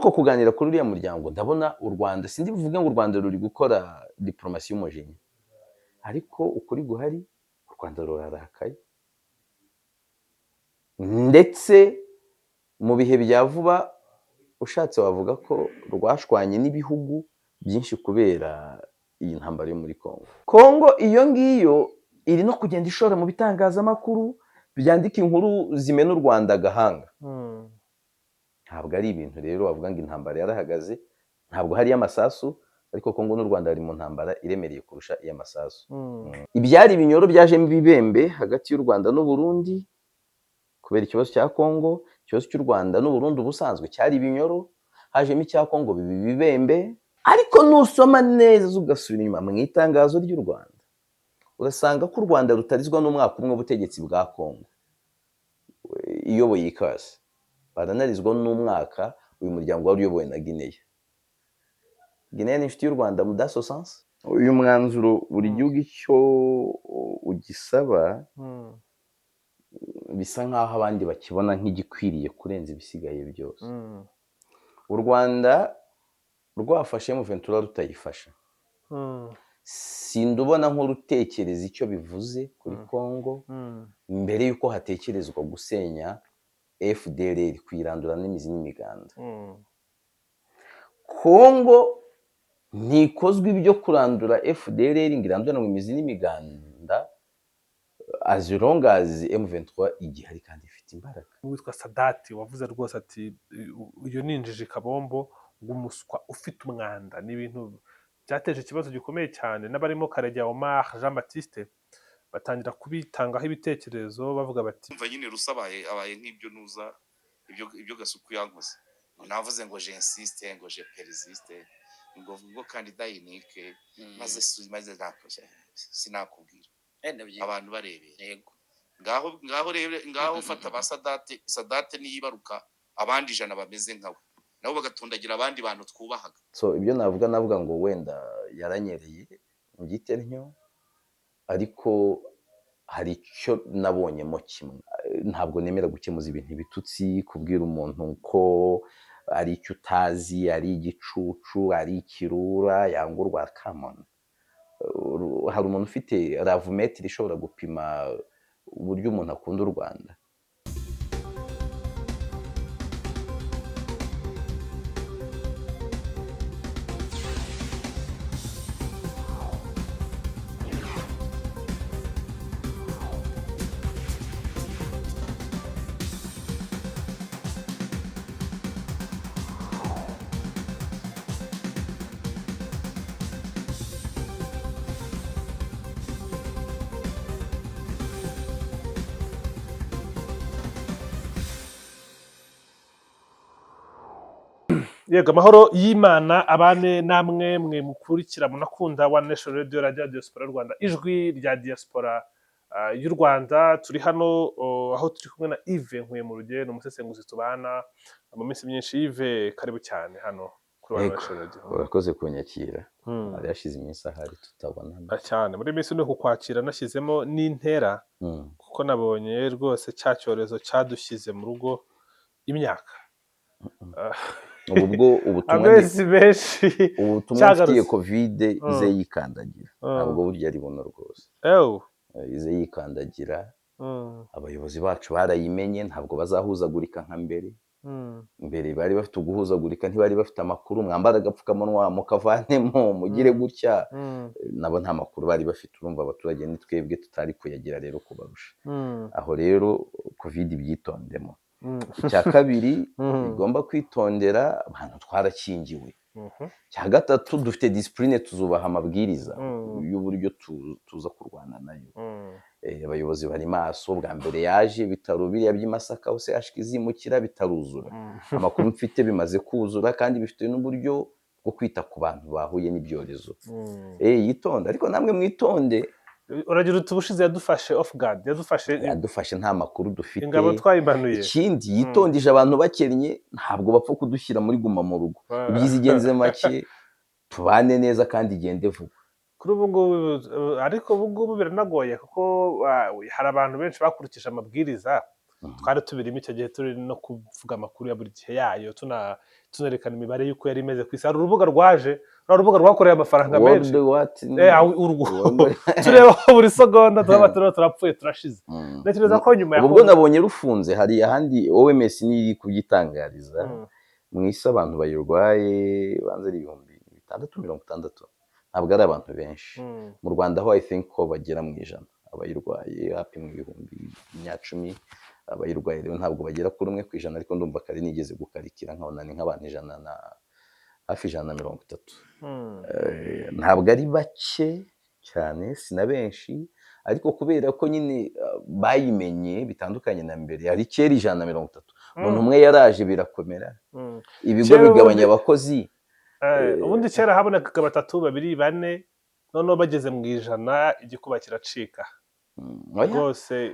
Muri uko kuganira kuri uriya muryango, ndabona u Rwanda, sindi buvuge ngo u Rwanda ruri gukora diplomasi y'umujinya, ariko ukuri guhari, u Rwanda rurarakaye. Ndetse mu bihe bya vuba, ushatse wavuga ko rwashwanye n'ibihugu byinshi kubera iyi ntambara yo muri Congo. Congo iyo ngiyo iri no kugenda ishora mu bitangazamakuru byandika inkuru zimena u Rwanda agahanga. Ntabwo ari ibintu rero wavuga ngo intambara yarahagaze, ntabwo hariyo amasasu, ariko Congo n'u Rwanda bari mu ntambara iremereye kurusha iy'amasasu. Ibyari ibinyoro byajemo ibibembe hagati y'u Rwanda n'u Burundi kubera ikibazo cya Congo. Ikibazo cy'u Rwanda n'u Burundi ubusanzwe cyari ibinyoro, hajemo icya Congo biba ibibembe. Ariko nusoma neza ugasubira inyuma mu itangazo ry'u Rwanda, urasanga ko u Rwanda rutarizwa n'umwaka umwe w'ubutegetsi bwa Congo iyoboye ikasi, baranarizwa n'umwaka uyu muryango wari uyobowe na Guinea. Guinea ni inshuti y'u Rwanda mu dans ce sens. Uyu mwanzuro buri gihugu icyo ugisaba bisa nk'aho abandi bakibona nk'igikwiriye kurenza ibisigaye byose. U Rwanda rwafashe M23 rutayifasha, sindubona nk'urutekereza icyo bivuze kuri Congo mbere y'uko hatekerezwa gusenya FDLR, kuyirandura n'imizi n'imiganda. Congo ntikozwa ibyo kurandura FDLR ngo iranduranwe imizi n'imiganda as long as M23 igihari kandi ifite imbaraga. Witwa Sadati wavuze rwose ati iyo ni injiji kabombo, ngo umuswa ufite umwanda. Ni ibintu byateje ikibazo gikomeye cyane, n'abarimo Karegeya Omar Jean Baptiste batangira kubitangaho ibitekerezo, bavuga bati Umva nyine, Rusa abaye nk'ibyo nuza ibyo Gasuku yankoze. Navuze ngo j'insiste, ngo je persiste, ngo candidat unique, maze sinakubwira abantu barebera. Ngaho ngaho rero, ngaho fata ba Sadate. Sadate niyibaruka abandi 100 bameze nkawe, nabo bagatondagira abandi bantu twubahaga. So ibyo navuga ngo wenda yaranyereye, mbyite ntyo, ariko hari icyo nabonyemo kimwe: ntabwo nemera gukemuza ibintu ibitutsi, kubwira umuntu ko ari icyo utazi, ari igicucu, ari ikirura yangurwa. Come on, hari umuntu ufite love-meter ishobora gupima uburyo umuntu akunda u Rwanda? Yego, amahoro y'Imana abane namwe mwe mukurikira munakunda One Nation Radio, radio ya diaspora y'u Rwanda, ijwi rya diaspora y'u Rwanda. Turi hano aho turi kumwe na Yves Nkuye, ni umusesenguzi tubana mu minsi myinshi. Yves, karibu cyane hano kuri One Yego, Nation Radio. Urakoze kunyakira. Hari hashize iminsi ahari tutabonana. Cyane, muri iyi minsi ni kukwakira nashyizemo n'intera, kuko nabonye rwose cya cyorezo cyadushyize mu rugo imyaka Ubu bwo ubutumwa amezi menshi ubutumwa cyagarutse. mfitiye COVID, ize yikandagira. Ntabwo burya ari buno rwose. Ew. Ize yikandagira. Abayobozi bacu barayimenye, ntabwo bazahuzagurika nka mbere. Mbere bari bafite uguhuzagurika, ntibari bafite amakuru. Mwambara agapfukamunwa, mukavanemo, mugire gutya. Nabo nta makuru bari bafite. Urumva abaturage ni twebwe tutari kuyagira rero kubarusha. Aho rero COVID ibyitondemo. Icya kabiri bigomba kwitondera, abantu twarakingiwe. Icya gatatu, dufite discipline, tuzubaha amabwiriza y'uburyo tuza kurwana nayo. Abayobozi bari maso. Bwa mbere yaje, ibitaro biriya by'i Masaka hose izimukira bitaruzura. Amakuru mfite, bimaze kuzura kandi bifite n'uburyo bwo kwita ku bantu bahuye n'ibyorezo. Yitonde, ariko namwe mwitonde. Uragira uti ubushize yadufashe off guard, yadufashe Yadufashe nta makuru dufite. ingabo twayimanuye. Ikindi, yitondije abantu bakennye, ntabwo bapfa kudushyira muri guma mu rugo. Ibyiza igenze make, tubane neza kandi igende vuba. Kuri ubu ngubu ariko ubu ngubu biranagoye, kuko hari abantu benshi bakurikije amabwiriza. Twari tubirimo icyo gihe, turi no kuvuga amakuru ya buri gihe yayo. Tunerekana imibare y'uko yari imeze ku isi. Hari urubuga rwaje, ruriya rubuga rwakoreye amafaranga menshi. World what? Urwo World- tureba buri segonda, turaba turiho turapfuye, turashize. Ntekereza ko nyuma ya Ubu bwo nabonye rufunze. Hari ahandi OMS niyo iri kubyitangariza. Mu isi abantu bayirwaye banze ari 6060, ntabwo ari abantu benshi. Mu Rwanda ho I think ko bagera mu 100 abayirwaye, hapimwa 10,000 abayirwaye. Rero ntabwo bagera kuri 1%, ariko ndumva kare nigeze gukarikira nkabona ni nk'abantu 100 na hafi 130. Ntabwo ari bake cyane, si na benshi, ariko kubera ko nyine bayimenye bitandukanye na mbere. Hari kera 130, umuntu umwe yaraje birakomera, ibigo Kera bigabanya abakozi. Ubundi kera habonekaga batatu, babiri, bane, noneho bageze mu 100 igikuba kiracika. Oya. Rwose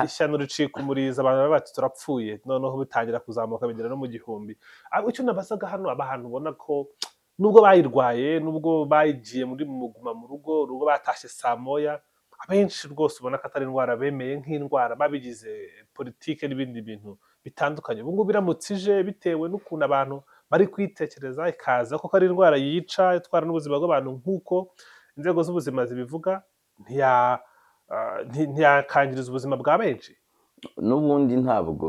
ishyano ricika umurizo, abantu baba bati turapfuye, noneho bitangira kuzamuka bigera no mu 1000. Ariko icyo nabazaga hano, abantu ubona ko nubwo bayirwaye, nubwo bayigiye muri muguma mu rugo, urugo batashye saa moya, abenshi rwose ubona ko atari indwara bemeye nk'indwara, babigize politike n'ibindi bintu bitandukanye. Ubu ngubu iramutse ije, bitewe n'ukuntu abantu bari kuyitekereza, ikaza koko ari indwara yica, itwara n'ubuzima bw'abantu nk'uko inzego z'ubuzima zibivuga, ntiyakangiriza ubuzima bwa benshi? N'ubundi ntabwo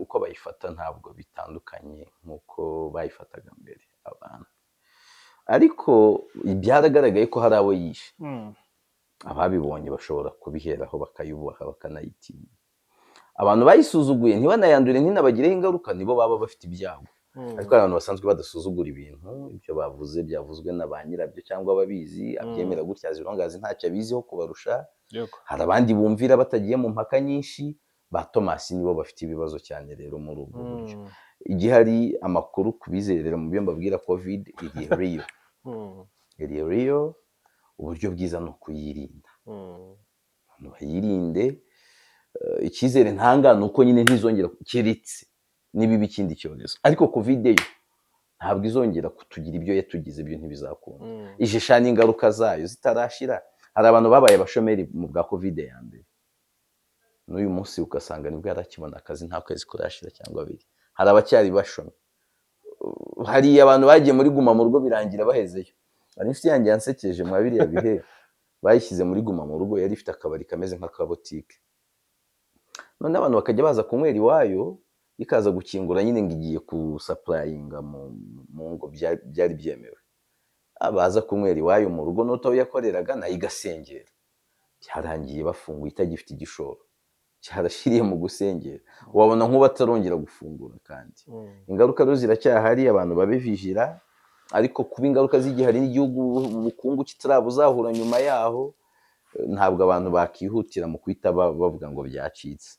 uko bayifata ntabwo bitandukanye nk'uko bayifataga mbere abantu, ariko byaragaragaye ko hari abo yishe. Ababibonye bashobora kubiheraho bakayubaha, bakanayitinya. Abantu bayisuzuguye ntibanayandure, ntinabagireho ingaruka, nibo baba bafite ibyago. Ariko hari abantu basanzwe badasuzugura ibintu, ibyo bavuze byavuzwe na ba nyirabyo cyangwa ababizi, abyemera gutya zirongazi ntacyo abiziho kubarusha. Hari abandi bumvira batagiye mu mpaka nyinshi. Ba Tomasi nibo bafite ibibazo cyane. Rero muri ubwo buryo, igihari amakuru kubizerera mu byo mbabwira, COVID iri real, iri real. Uburyo bwiza ni ukuyirinda, abantu bayirinde. Icyizere ntanga ni uko nyine ntizongera, keretse nibiba ikindi cyorezo, ariko COVID yo ntabwo izongera kutugira ibyo yatugize, ibyo ntibizakunda. Ijisha n'ingaruka zayo zitarashira. Hari abantu babaye abashomeri mu bwa COVID ya mbere, n'uyu munsi ugasanga nibwo yarakibona akazi, nta kwezi kurashira cyangwa abiri, hari abacyari bashomye. Hari abantu bagiye muri guma mu rugo birangira bahezeyo. Hari inshuti yanjye yansekeje mwa biriya bihe bayishyize muri guma mu rugo, yari ifite akabari kameze nk'akabotike, none abantu bakajya baza kunywera iwayo, ikaza gukingura nyine ngo igiye kusupplyinga mu ngo, byari byemewe. Abaza kunywera iwayo mu rugo n'utaho yakoreraga nayo igasengera. Byarangiye bafunguye itagifite igishoro, cyarashiriye mu gusengera. Wabona nk'ubu atarongera gufungura kandi. Ingaruka rero ziracyahari, abantu babe vigilant. Ariko kuba ingaruka z'igihari n'igihugu ubukungu kitarabuzahura nyuma yaho, ntabwo abantu bakihutira mu guhita bavuga ngo byacitse.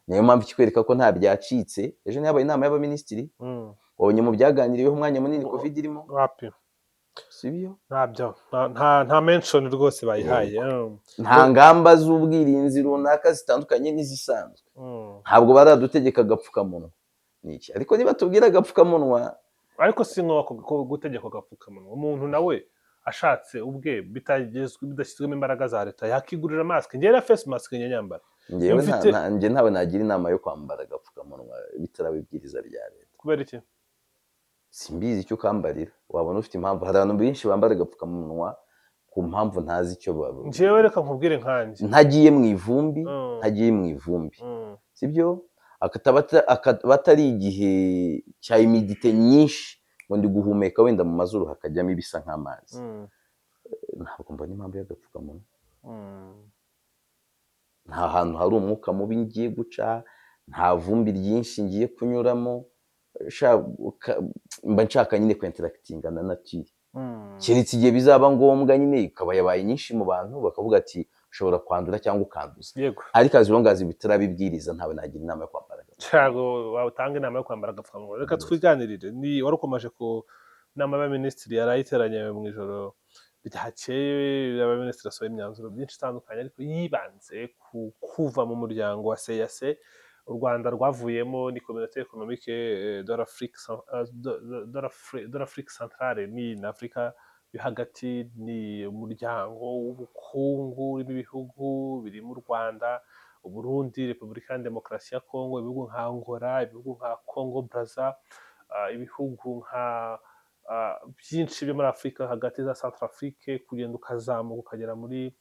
Niyo mpamvu ikikwereka ko nta byacitse, ejo ntihabaye inama y'abaminisitiri? Wabonye mu byaganiriweho umwanya munini COVID irimo? Wapi. Sibyo? Ntabyo, nta mention rwose bayihaye. Nta ngamba z'ubwirinzi runaka zitandukanye n'izisanzwe. Ntabwo baradutegeka agapfukamunwa ni iki, ariko niba tubwira agapfukamunwa. Ariko si nko gutegeka agapfukamunwa, umuntu nawe ashatse ubwe bitagezwe, bidashyizwemo imbaraga za leta, yakigurira mask. Njyewe na face mask njya nyambara. Njyewe njye ntawe nagira inama yo kwambara agapfukamunwa bitaraba ibwiriza rya leta. Kubera iki? Simbizi icyo ukambarira, wabona ufite impamvu. Hari abantu benshi bambara agapfukamunwa ku mpamvu ntazi icyo baba. Njyewe reka nkubwire nkanjye. Ntagiye mu ivumbi, ntagiye mu ivumbi, sibyo, akaba atari igihe cya humidité nyinshi ngo ndi guhumeka wenda mu mazuru hakajyamo ibisa nk'amazi, ntabwo mbona impamvu y'agapfukamunwa. Nta hantu hari umwuka mubi ngiye guca, nta vumbi ryinshi ngiye kunyuramo. Mba nshaka nyine kwinteractinga na nature, keretse igihe bizaba ngombwa nyine ikaba yabaye nyinshi mu bantu, bakavuga ati ushobora kwandura cyangwa ukanduza. Ariko as long as bitarabibwiriza, ntawe nagira inama yo kwambara agapfukamunwa. Ntabwo watanga inama yo kwambara agapfukamunwa. Reka twiganirire, ni wari ukomeje ku nama y'abaminisitiri yari iteranye mu ijoro ryakeye. Abaminisitiri basohoye imyanzuro myinshi itandukanye, ariko yibanze ku kuva mu muryango wa CEEAC. U Rwanda rwavuyemo, ni Communauté économique de l'Afrique centrale, ni na Afurika yo hagati, ni umuryango w'ubukungu urimo ibihugu birimo u Rwanda, Uburundi, Repubulika ya Demokarasi ya Kongo, ibihugu nka Angola, ibihugu nka Congo Brazza. ibihugu nka byinshi byo muri Afurika hagati, za Centrafrique, kugenda ukazamuka ukagera muri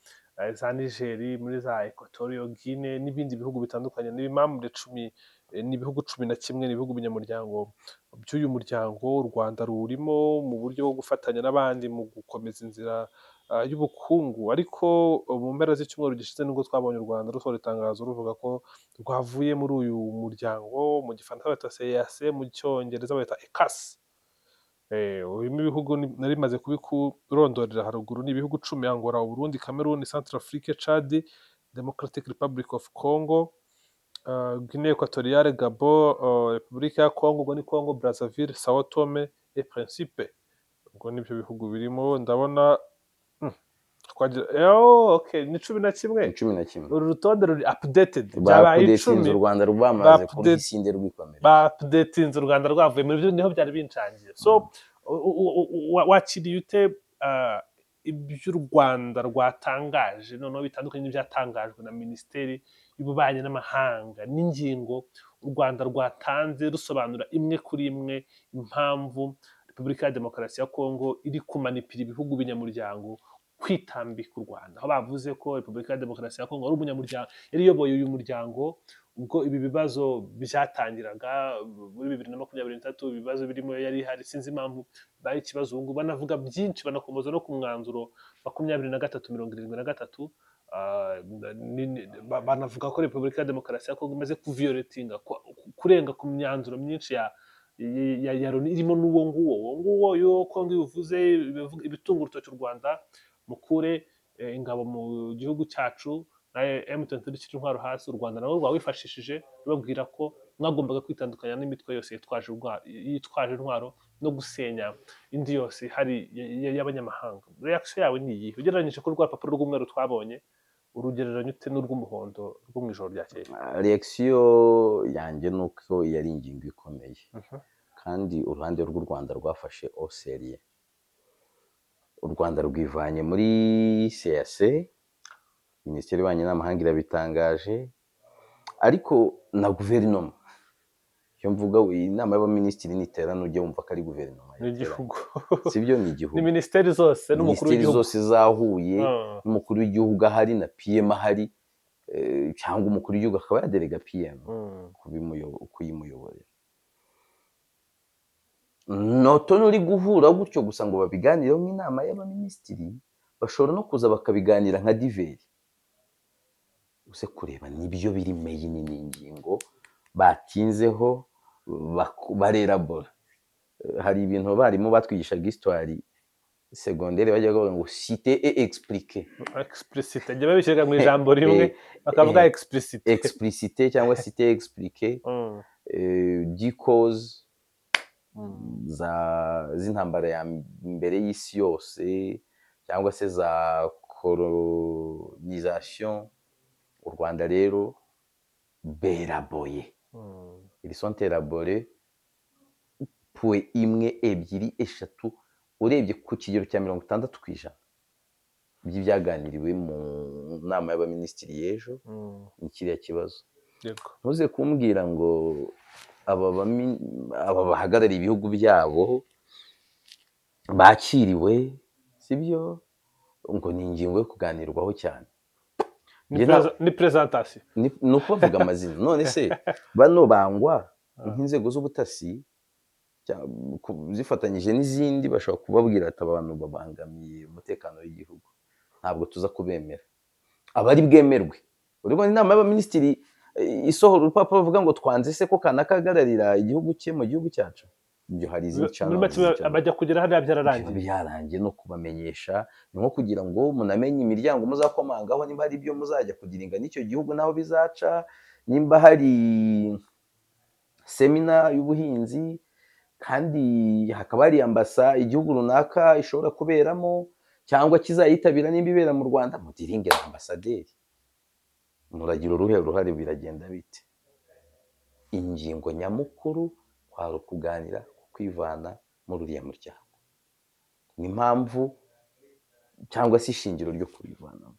za Niger, muri za Equatorial Guinea n'ibindi bihugu bitandukanye. Ni ibimambure 10, ni ibihugu 11, ni ibihugu binyamuryango by'uyu muryango. U Rwanda ruwurimo mu buryo bwo gufatanya n'abandi mu gukomeza inzira y'ubukungu. Ariko mu mpera z'icyumweru gishize nibwo twabonye u Rwanda rusohora itangazo ruvuga ko rwavuye muri uyu muryango. Mu Gifaransa bita CEEAC, mu Cyongereza bita ECCAS. Urimo ibihugu nari maze kubikurondorera haruguru, ni ibihugu 10: Angola, Uburundi, Cameroon, Centrafrique, Chad, Democratic Republic of Congo, Guinée Equatoriale, Gabon, Repubulika ya Congo, ubwo ni Congo Brazzaville, Sao Tome et Principe. Ubwo nibyo bihugu birimo. Ndabona twagira, oh, okay, ni 11. Ni 11. Uru rutonde ruri updated, byabaye Baupdatinze 10. u Rwanda rwamaze kuruhisinde rwikomera. Baupdatinze u Rwanda rwavuye muri byo, niho byari binshangiye. So wakiriye ute ibyo u Rwanda rwatangaje noneho bitandukanye n'ibyatangajwe na Minisiteri y'Ububanyi n'Amahanga, n'ingingo u Rwanda rwatanze rusobanura imwe kuri imwe impamvu Repubulika ya Demokarasi ya Kongo iri kumanipira ibihugu binyamuryango kwitambika u Rwanda, aho bavuze ko Repubulika ya Demokarasi ya Kongo ari umunyamuryango, yari iyoboye uyu muryango ubwo ibi bibazo byatangiraga muri 2023, ibibazo birimo yari ihari, sinzi impamvu baye ikibazo ubu ngubu. Banavuga byinshi, banakomoza no ku mwanzuro 2373, banavuga ko Repubulika ya Demokarasi ya Kongo imaze kuviolatinga, kurenga ku myanzuro myinshi ya Loni, irimo n'uwo nguwo. Uwo nguwo yo Kongo iwuvuze ibitunga urutoki u Rwanda: mukure ingabo mu gihugu cyacu, na M23 ishyira intwaro hasi. U Rwanda nabo rwawifashishije rubabwira ko mwagombaga kwitandukanya n'imitwe yose yitwaje intwaro no gusenya indi yose ihari y'abanyamahanga. Reaction yawe ni iyihe ugereranyije ko rwa rupapuro rw'umweru twabonye, urugereranya ute n'urw'umuhondo rwo mu ijoro ryakeye? Reaction yanjye ni uko yari ingingo ikomeye, kandi uruhande rw'u Rwanda rwafashe au sérieux. U Rwanda rwivanye muri CAC, Minisiteri y'Ububanyi n'Amahanga irabitangaje, ariko na guverinoma. Icyo mvuga, inama y'abaminisitiri niterana, ujye wumva ko ari guverinoma Ni igihugu. Sibyo? Ni igihugu. Ni minisiteri zose n'umukuru Minisiteri w'igihugu. zose zahuye, n'umukuru w'igihugu ahari na PM ahari, cyangwa umukuru w'igihugu akaba yadelega PM kuyimuyoborera. Noto nuri guhura gutyo gusa ngo babiganireho nk'inama y'abaminisitiri, bashobora no kuza bakabiganira nka divers, uze kureba nibyo biri main. Ni ingingo batinzeho, barelabora. Hari ibintu abarimu batwigishaga histoire secondaire bajyaga bavuga ngo "citer et expliquer". Explicite, njye babishyiraga mu ijambo rimwe, bakavuga explicite. Expliciter cyangwa citer, expliquer dix causes za z'intambara ya mbere y'isi yose, cyangwa se za colonisation. U Rwanda rero belaboye, ils sont élaborés point imwe, ebyiri, eshatu. Urebye ku kigero cya 60% by'ibyaganiriwe mu nama y'abaminisitiri y'ejo ni kiriya kibazo. Ntuze kumbwira ngo aba bahagarariye ibihugu byabo bakiriwe, sibyo, ngo ni ingingo yo kuganirwaho cyane. Ni ni presentation. Ni ukubavuga amazina. None se bano bangwa nk'inzego z'ubutasi zifatanyije n'izindi bashobora kubabwira ati: "Abantu babangamiye umutekano w'igihugu, ntabwo tuza kubemera"? Abari bwemerwe, urabona inama y'abaminisitiri isohora urupapuro ruvuga ngo twanze se ko kanaka ahagararira igihugu cye mu gihugu cyacu. Ibyo hari izindi Muri channels make zicamo. Bajya kugera hariya byararangiye. Biba byarangiye. No kubamenyesha ni nko kugira ngo munamenye imiryango muzakomangaho, nimba hari ibyo muzajya kugiringa n'icyo gihugu, naho bizaca, nimba hari seminar y'ubuhinzi kandi hakaba hari ambasa igihugu runaka ishobora kuberamo cyangwa kizayitabira, nimba ibera mu Rwanda, mudiringe na ambasaderi, muragira uruhe ruhare, biragenda bite? Ingingo nyamukuru kwari ukuganira ku kwivana muri uriya muryango n'impamvu cyangwa se ishingiro ryo kubivanamo.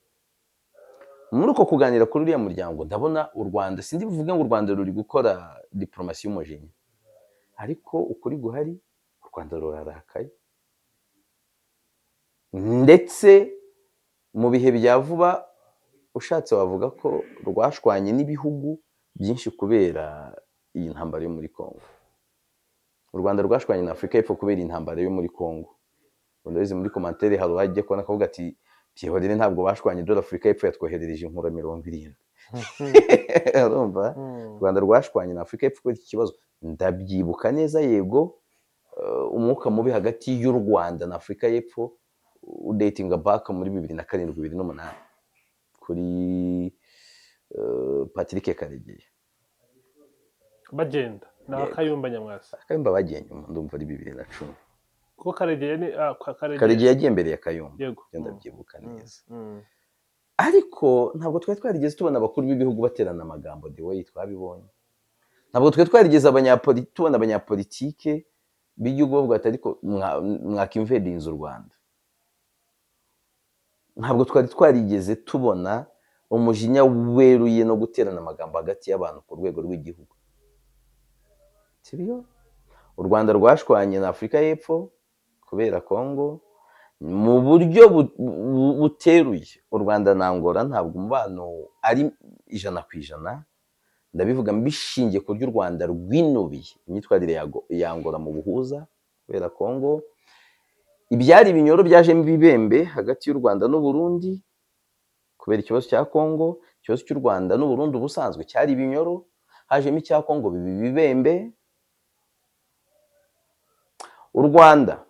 Muri uko kuganira kuri uriya muryango, ndabona u Rwanda, sindi buvuge ngo u Rwanda ruri gukora diporomasi y'umujinya, Ariko ukuri guhari, u Rwanda rurarakaye, ndetse mu bihe bya vuba ushatse wavuga ko rwashwanye n'ibihugu byinshi kubera iyi ntambara yo muri Congo. U Rwanda rwashwanye na Afurika y'Epfo kubera intambara yo muri Congo. Ndabizi muri commentaire hari uwagiye kubona akavuga ati byihorere ntabwo bashwanye, dore Afurika y'Epfo yatwoherereje inkura 70. Urumva, u Rwanda rwashwanye na Afurika y'Epfo kubera iki kibazo. Ndabyibuka neza, yego, umwuka mubi hagati y'u Rwanda na Afurika y'Epfo udatinga back muri 2007, 2008 kuri Patrick Karegeya. Bagenda na Yego. Kayumba Nyamwasa. Kayumba bagiye nyuma, ndumva ari 2010. Kuko Karegeya ni kwa Karegeya. Karegeya yagiye mbere ya Kayumba. Ibyo ndabyibuka neza. Ariko ntabwo twari twarigeze tubona abakuru b'ibihugu baterana amagambo the way twabibonye. Ntabwo twari twarigeze tubona abanyapolitike b'igihugu bavuga ati ariko mwaka-invadinze u Rwanda. Ntabwo twari twarigeze tubona umujinya weruye no guterana amagambo hagati y'abantu ku rwego rw'igihugu, sibyo? U Rwanda rwashwanye na Afurika y'Epfo kubera Congo mu buryo buteruye. U Rwanda na Angola ntabwo umubano ari 100%. Ndabivuga mbishingiye ku buryo u Rwanda rwinubiye imyitwarire ya Angola mu buhuza kubera Congo. Ibyari ibinyoro byajemo ibibembe hagati y'u Rwanda n'u Burundi kubera ikibazo cya Congo. Ikibazo cy'u Rwanda n'u Burundi ubusanzwe cyari ibinyoro, hajemo icya Congo biba ibibembe. U Rwanda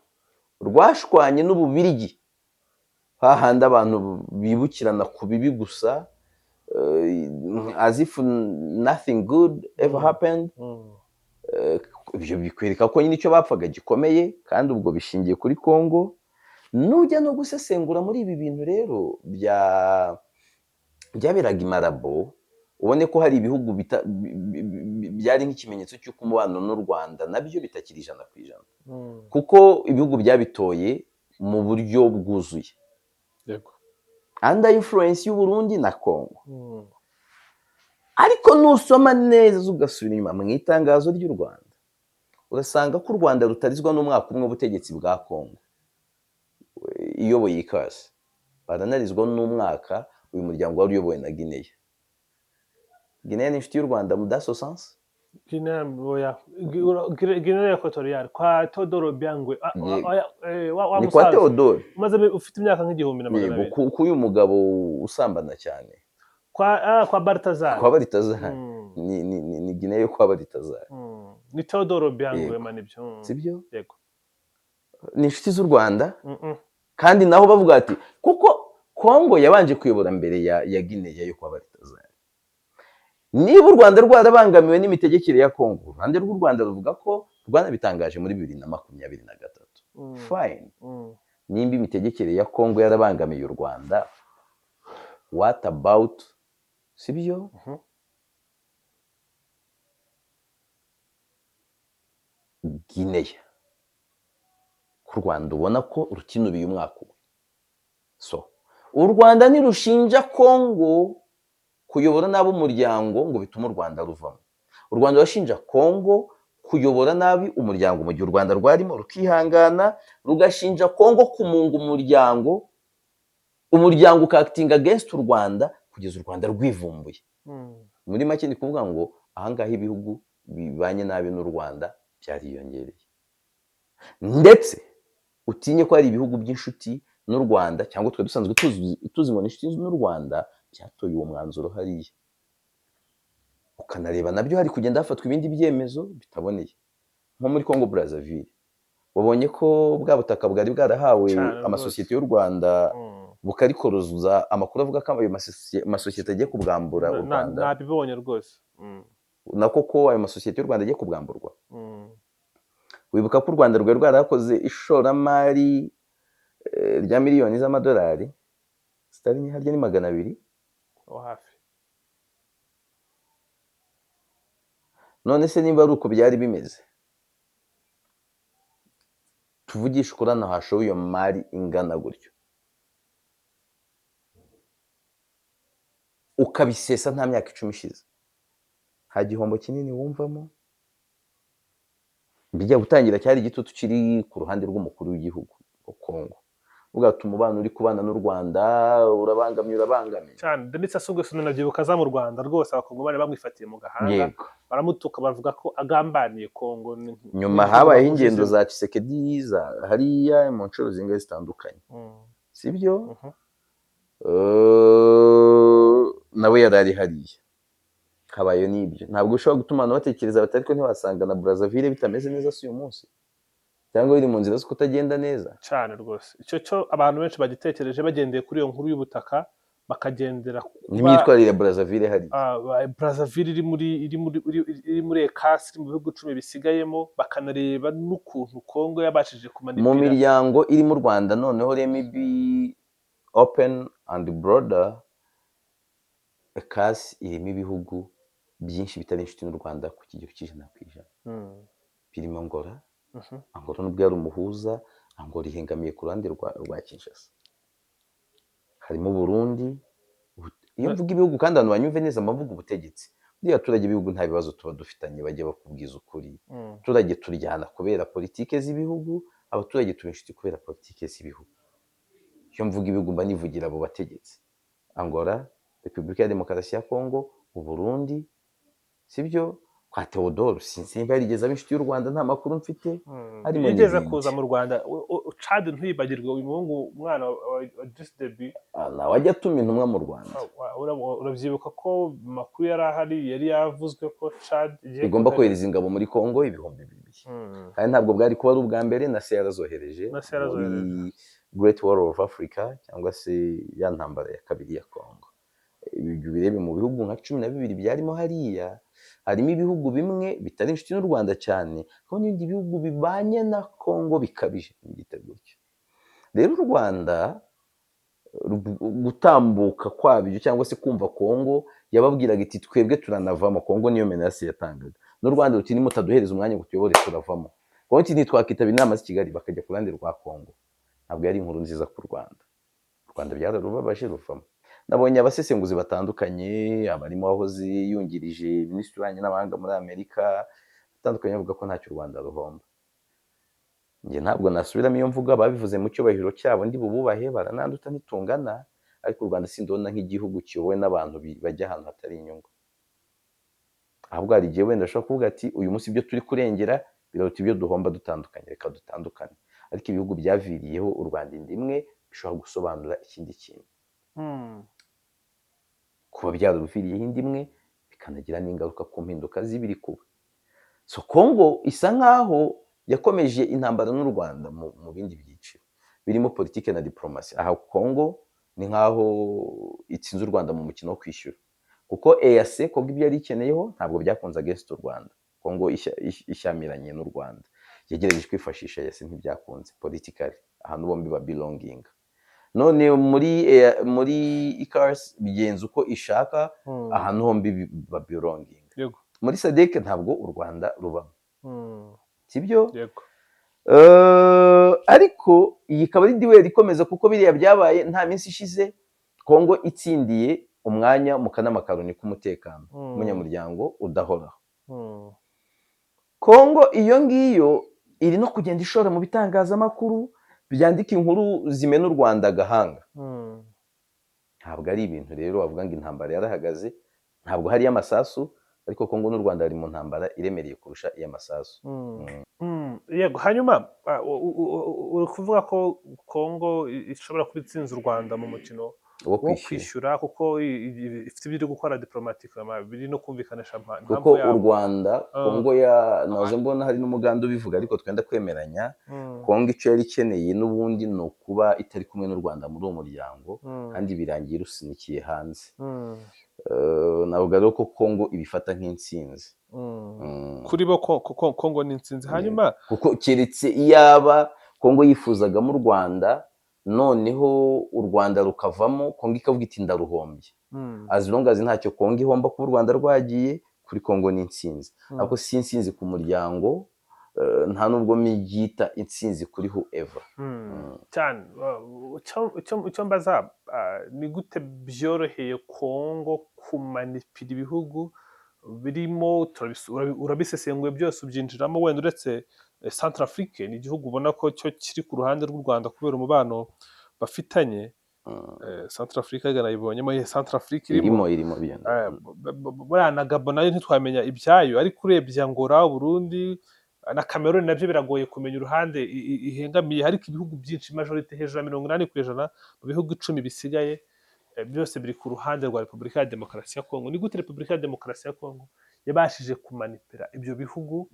rwashwanye n'Ububirigi, hahandi abantu bibukirana ku bibi gusa, as if nothing good ever happened. Ibyo bikwereka ko nyine icyo bapfaga gikomeye, kandi ubwo bishingiye kuri Congo. Nujya no gusesengura muri ibi bintu rero byaberaga i Malabo, ubone ko hari ibihugu byari nk'ikimenyetso cy'uko umubano n'u Rwanda nabyo bitakiri 100%, kuko ibihugu byabitoye mu buryo bwuzuye under influence y'u Burundi na Congo. Ariko nusoma neza ugasubira inyuma mu itangazo ry'u Rwanda, urasanga ko u Rwanda rutarizwa n'umwaka umwe w'ubutegetsi bwa Congo iyoboye ikasi, baranarizwa n'umwaka uyu muryango wari uyobowe na Guinea. Guinea ni inshuti y'u Rwanda mu daso sens. Guinea, oya. Guinea Equatorial kwa Teodoro Obiang. Yego. Oya, wa Ni kwa musaza Theodore. umaze ufite imyaka nk'igihumbi na magana Yego, abiri. K'uyu mugabo usambana cyane. Kwa Baltazar. Kwa Baltazar. Ni Guinea yo kwa Baltazar. Ni Teodoro Obiang. Yego. Manibyo. Sibyo? Yego. Ni inshuti z'u Rwanda, kandi naho bavuga ati kuko Kongo yabanje kuyobora mbere ya Guinea yo kwa Baltazar. Niba u Rwanda rwarabangamiwe n'imitegekere ya Kongo, uruhande rw'u Rwanda ruvuga ko rwanabitangaje muri 2023. Fine. Nimba imitegekere ya Kongo yarabangamiye u Rwanda, what about, sibyo? Guinea ku Rwanda ubona ko rutinubiye umwaka umwe. So u Rwanda ntirushinja Kongo kuyobora nabi umuryango ngo bitume u Rwanda ruvamo. U Rwanda rurashinja Kongo kuyobora nabi umuryango mu gihe u Rwanda rwarimo rukihangana, rugashinja Kongo kumunga umuryango, umuryango uka-actinga against u Rwanda kugeza u Rwanda rwivumbuye. Muri make ni kuvuga ngo ahangaha ibihugu bibanye nabi n'u Rwanda byariyongereye, ndetse utinye ko hari ibihugu by'inshuti n'u Rwanda cyangwa twe dusanzwe tuzi ngo ni inshuti n'u Rwanda byatoye uwo mwanzuro hariya. Ukanareba nabyo hari kugenda hafatwa ibindi byemezo bitaboneye, nko muri Congo Brazzaville wabonye ko bwa butaka bwari bwarahawe Cyane rwose. amasosiyete y'u Rwanda bukarikoroza, amakuru avuga ko ayo masosiyete agiye kubwambura u Rwanda. Nabibonye rwose. Nako ko ayo masosiyete y'u Rwanda agiye kubwamburwa. Wibuka ko u Rwanda rwari rwarakoze ishoramari rya miliyoni z'amadolari zitari harya ni 200. Aho hafi. None se niba ari uko byari bimeze, tuvugishe ukuri, hano hashowe iyo mari ingana gutyo ukabisesa nta myaka 10 ishize, nta gihombo kinini wumvamo? Bijya gutangira cyari igitutu kiri ku ruhande rw'umukuru w'igihugu wa Kongo, uvuga ati umubano uri kubana n'u Rwanda urabangamye, urabangamye. Cyane. Denis Sassou Nguesso nabyibuka aza mu Rwanda rwose, abakongomani bamwifatiye mu gahanga, baramutuka, bavuga ko agambaniye Kongo. Nyuma habayeho ingendo za Tshisekedi za hariya mu nshuro zingahe zitandukanye, sibyo? Mhm. Nawe yari ari hariya, habaye n'ibyo. Ntabwo ushobora gutuma abantu batekereza bati ariko ntiwasanga na Brazzaville bitameze neza si uyu munsi, cyangwa biri mu nzira zo kutagenda neza. Cyane rwose, icyo cyo abantu benshi bagitekereje bagendeye kuri iyo nkuru y'ubutaka, bakagendera ku kuba n'imyitwarire ya Brazzaville hariya. Brazzaville iri muri ECAS, iri mu bihugu 10 bisigayemo, bakanareba n'ukuntu Kongo yabashije Mu kumanipira miryango iri mu Rwanda. Noneho let me be open and broader, ECAS irimo ibihugu byinshi bitari inshuti n'u Rwanda ku kigero cy'100%, birimo Angola. Angola nubwo yari umuhuza, Angola ihengamiye ku ruhande rwa Kinshasa. Harimo Burundi. Iyo mvuga ibihugu, kandi abantu banyumve neza, mba mvuga ubutegetsi. Buriya abaturage b'ibihugu nta bibazo tuba dufitanye, bajya bakubwiza ukuri. Abaturage turyana kubera politike z'ibihugu, abaturage tuba inshuti kubera politike z'ibihugu. Iyo mvuga ibihugu mba nivugira abo bategetsi: Angola, Repubulika ya Demokarasi ya Kongo, Uburundi, sibyo? Kwa Theodore sinzi niba yarigeze aba inshuti y'u Rwanda, nta makuru mfite. Harimo Yigeze n'ibindi. kuza mu Rwanda. Chad, ntuyibagirwe, uyu muhungu, umwana wa Idriss Deby. Ah, nawe ajya atuma intumwa mu Rwanda. Urabyibuka ko mu makuru yari ahari yari yavuzwe ko Chad igiye igomba kohereza ingabo muri Kongo 2000. Kandi ntabwo bwari kuba ari ubwa mbere, na se yarazohereje Na se yarazohereje. muri Great War of Africa, cyangwa se ya ntambara ya kabiri ya Kongo. Ibyo birebe mu bihugu nka 12 byarimo hariya, harimo ibihugu bimwe bitari inshuti n'u Rwanda cyane, hakaba n'ibindi bihugu bibanye na Kongo bikabije, nigite gutyo. Rero u Rwanda gutambuka kwabyo cyangwa se kumva Kongo yababwiraga iti twebwe turanavamo, Kongo niyo menace yatangaga, n'u Rwanda ruti nimutaduhereza umwanya ngo tuyobore turavamo. Kongo iti ntitwakitabira inama z'i Kigali, bakajya ku ruhande rwa Kongo. Ntabwo yari inkuru nziza ku Rwanda. U Rwanda byararubabaje ruvamo. Nabonye abasesenguzi batandukanye, abarimo wahoze yungirije minisitiri w'ububanyi n'amahanga muri Amerika, atandukanye, bavuga ko ntacyo u Rwanda ruhomba. Njye ntabwo nasubiramo iyo mvuga, babivuze mu cyubahiro cyabo, ndi bububahe, barananduta ntitungana, ariko u Rwanda sindabona nk'igihugu kiyobowe n'abantu bajya ahantu hatari inyungu. Ahubwo hari igihe wenda ashobora kuvuga ati uyu munsi ibyo turi kurengera biraruta ibyo duhomba dutandukanye, reka dutandukane. Ariko ibihugu byaviriyeho u Rwanda inda imwe bishobora gusobanura ikindi kintu, kuba byararuviriyeho inda imwe bikanagira n'ingaruka ku mpinduka z'ibiri kuba. So Kongo isa nkaho yakomeje intambara n'u Rwanda mu bindi byiciro birimo politike na diplomasi. Aha Kongo ni nkaho itsinze u Rwanda mu mukino wo kwishyura, kuko EAC, Kongo ibyo yari ikeneyeho ntabwo byakunze against u Rwanda. Kongo ishyamiranye n'u Rwanda, yagerageje kwifashisha EAC, ntibyakunze politically, ahantu bombi ba belonging. None muri ECAS bigenza uko ishaka, ahantu hombi ba belonging. Muri SADC ntabwo u Rwanda rubamo, sibyo? Yego. Ariko iyi ikaba ari duel ikomeza, kuko biriya byabaye nta minsi ishize Kongo itsindiye umwanya mu kanama ka Loni k'umutekano, umunyamuryango udahoraho. Kongo iyo ngiyo iri no kugenda ishora mu bitangazamakuru byandika inkuru zimena u Rwanda agahanga. Ntabwo ari ibintu rero wavuga ngo intambara yarahagaze, ntabwo hariyo amasasu, ariko Kongo n'u Rwanda bari mu ntambara iremereye kurusha iy'amasasu. Yego, hanyuma uri kuvuga ko Kongo ishobora kuba itsinze u Rwanda mu mukino wo wo kwishyura, kwishyura, kuko ifite ibyo iri gukora diplomatique biri no kumvikanisha kuko impamvu u yabo. Rwanda, Kongo ya nahoze mbona hari n'umuganda ubivuga, ariko twenda kwemeranya. Kongo icyo yari ikeneye n'ubundi ni ukuba itari kumwe n'u Rwanda muri uwo muryango, kandi birangiye irusunikiye hanze. Navuga rero ko Kongo ibifata nk'intsinzi. Kuri bo Kongo ni intsinzi. Hanyuma Kuko keretse iyaba Kongo yifuzagamo u Rwanda, noneho u Rwanda rukavamo, Kongo ikavuga iti ndaruhombye. As long as ntacyo Kongo ihomba kuba u Rwanda rwagiye, kuri Kongo ni intsinzi. Ariko si intsinzi ku muryango, nta nubwo mbyita intsinzi kuri whoever. Cyane. Icyo mbaza, ni gute byoroheye Kongo kumanipira ibihugu? Birimo urabisesenguye byose, ubyinjiramo. Wenda uretse Centrafrique, ni igihugu ubona ko cyo kiri ku ruhande rw'u Rwanda kubera umubano bafitanye. Centrafrique nayibonyemo, Centrafrique irimo. Irimo, irimo biyenda. Buriya na Gabon nayo ntitwamenya ibyayo, ariko urebye Angola, Burundi na Cameroon, nabyo biragoye kumenya uruhande ihengamiye. Ariko ibihugu byinshi, majorité, hejuru ya 80% mu bihugu 10 bisigaye, byose biri ku ruhande rwa Repubulika ya Demokarasi ya Kongo. Ni gute Repubulika ya Demokarasi ya Kongo yabashije kumanipira ibyo bihugu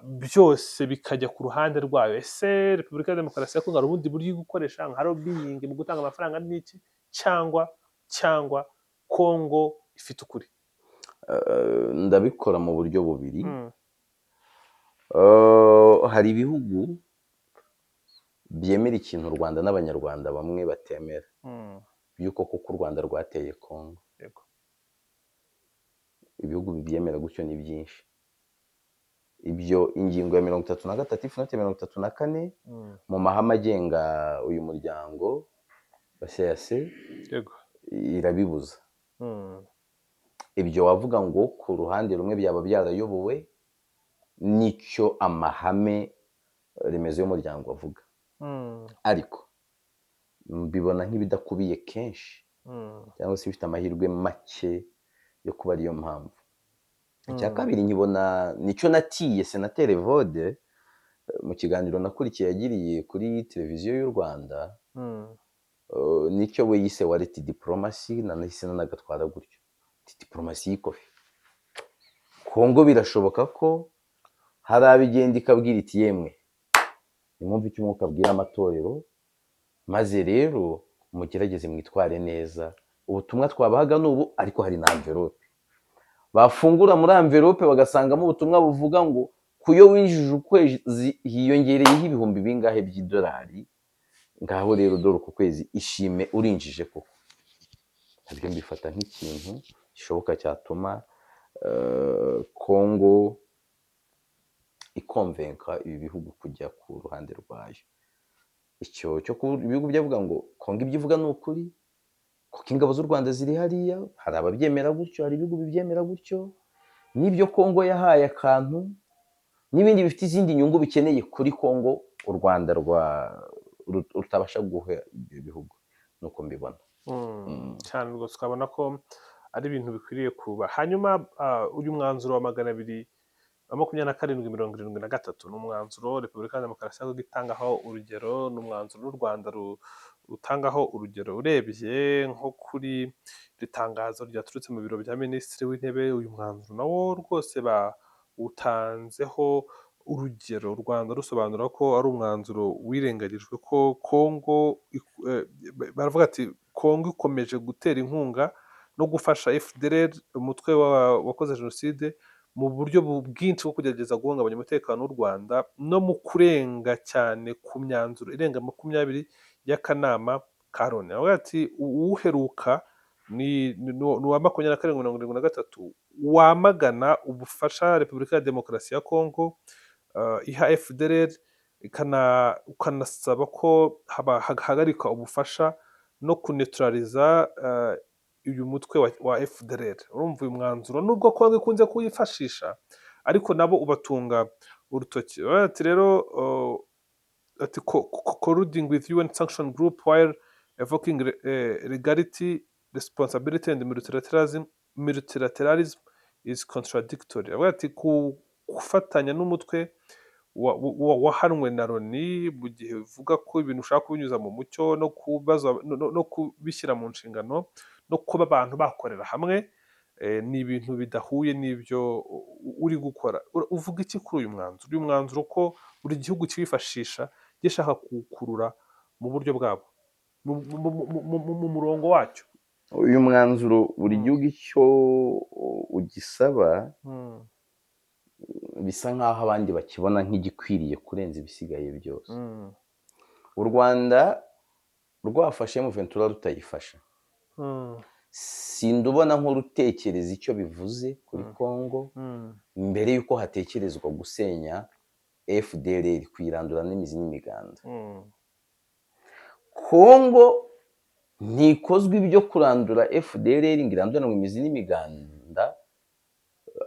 byose bikajya ku ruhande rwayo? Ese Repubulika ya Demokarasi ya Kongo hari ubundi buryo iri gukoresha nka lobbying mu gutanga amafaranga n'iki, cyangwa Kongo ifite ukuri? Ndabikora mu buryo bubiri. Hari ibihugu byemera ikintu u Rwanda n'Abanyarwanda bamwe batemera, by'uko koko u Rwanda rwateye Kongo. Ibihugu bibyemera gutyo ni byinshi. Ibyo ingingo ya 33 ifunate 34 mu mahame agenga uyu muryango wa CAC irabibuza. Ibyo wavuga ngo ku ruhande rumwe byaba byarayobowe n'icyo amahame remezo y'umuryango avuga, ariko mbibona nk'ibidakubiye kenshi cyangwa se bifite amahirwe make yo kuba ariyo mpamvu. Icya kabiri nkibona, nicyo natiye Senateri Evode mu kiganiro nakurikiye yagiriye kuri Televiziyo y'u Rwanda, nicyo we yise wallet diplomacy, nanahise nanagatwara gutyo. Ati, diplomasi y'ikofi. Kongo birashoboka ko hari abo igenda ikabwira iti: "Yemwe, nimwumve icyo Umwuka abwira amatorero, maze rero mugerageze mwitware neza. Ubutumwa twabahaga ni ubu, ariko hari na envelope." Bafungura muri envelope bagasangamo ubutumwa buvuga ngo kuyo winjije ukwezi hiyongereyeho ibihumbi bingahe by'idolari, ngaho rero dore uku kwezi ishime, urinjije koko. Nabyo mbifata nk'ikintu gishoboka cyatuma Kongo ikonvenka ibi bihugu kujya ku ruhande rwayo. Icyo cyo kuba ibihugu byavuga ngo Kongo ibyo ivuga ni ukuri kuko ingabo z'u Rwanda ziri hariya, hari ababyemera gutyo, hari ibihugu bibyemera gutyo, n'ibyo Kongo yahaye akantu n'ibindi bifite izindi nyungu bikeneye kuri Kongo u Rwanda rutabasha guha ibyo bihugu, nuko mbibona. Cyane rwose, ukabona ko ari ibintu bikwiriye kuba. Hanyuma uyu mwanzuro wa 22773 ni umwanzuro Repubulika ya Demokarasi ya Kongo itangaho urugero, ni umwanzuro n'u Rwanda rutangaho urugero. Urebye nko kuri iri tangazo ryaturutse mu biro bya Minisitiri w'Intebe, uyu mwanzuro nawo rwose bawutanzeho urugero, u Rwanda rusobanura ko ari umwanzuro wirengagijwe, ko Kongo baravuga ati Kongo ikomeje gutera inkunga no gufasha FDLR, umutwe wakoze jenoside, mu buryo bwinshi bwo kugerageza guhungabanya umutekano w'u Rwanda no mu kurenga cyane ku myanzuro irenga 20 y'akanama ka Loni. Aravuga ati uwuheruka ni uwa 2773 wamagana ubufasha Repubulika ya Demokarasi ya Kongo iha FDLR, ukanasaba ko hagarikwa ubufasha no kuneutraliza uyu mutwe wa FDLR. Urumva uyu mwanzuro, nubwo Kongo ikunze kuwifashisha, ariko nabo ubatunga urutoki. Baravuga ati rero ati "Colluding with UN sanction group while evoking legality, responsibility and multilateralism is contradictory." Avuga ati gufatanya n'umutwe wahanwe na Loni mu gihe uvuga ko ibintu ushaka kubinyuza mu mucyo no kubaza no kubishyira mu nshingano no kuba abantu bakorera hamwe, ni ibintu bidahuye n'ibyo uri gukora. Uvuga iki kuri uyu mwanzuro? Uyu mwanzuro ko buri gihugu kiwifashisha gishaka kuwukurura mu buryo bwabo, mu murongo wacyo. Uyu mwanzuro buri gihugu icyo ugisaba bisa nk'aho abandi bakibona nk'igikwiriye kurenza ibisigaye byose. U Rwanda rwafashe M23, rutayifasha, sindubona nk'urutekereza icyo bivuze kuri Congo mbere y'uko hatekerezwa gusenya FDLR, kuyirandura n'imizi n'imiganda. Congo ntikozwa ibyo kurandura FDLR ngo iranduranwe imizi n'imiganda.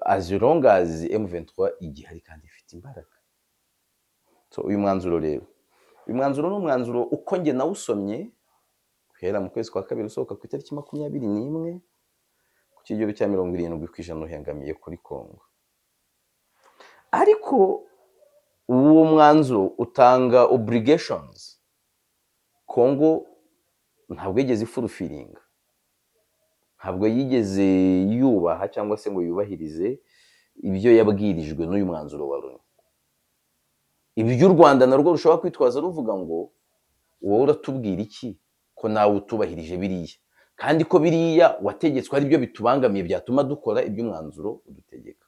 As long as M23 igihari kandi ifite imbaraga. So uyu mwanzuro rero, uyu mwanzuro ni umwanzuro uko njye nawusomye guhera mu kwezi kwa kabiri, usohoka ku itariki 21, ku kigero cya 70% uhengamiye kuri Congo. Ariko uwo mwanzuro utanga obligations Congo ntabwo yigeze ifulfillinga, ntabwo yigeze yubaha cyangwa se ngo yubahirize ibyo yabwirijwe n'uyu mwanzuro wa Loni. Ibyo u Rwanda narwo rushobora kwitwaza ruvuga ngo: "Wowe uratubwira iki ko nawe utubahirije biriya, kandi ko biriya wategetswe ari byo bitubangamiye byatuma dukora ibyo umwanzuro udutegeka?"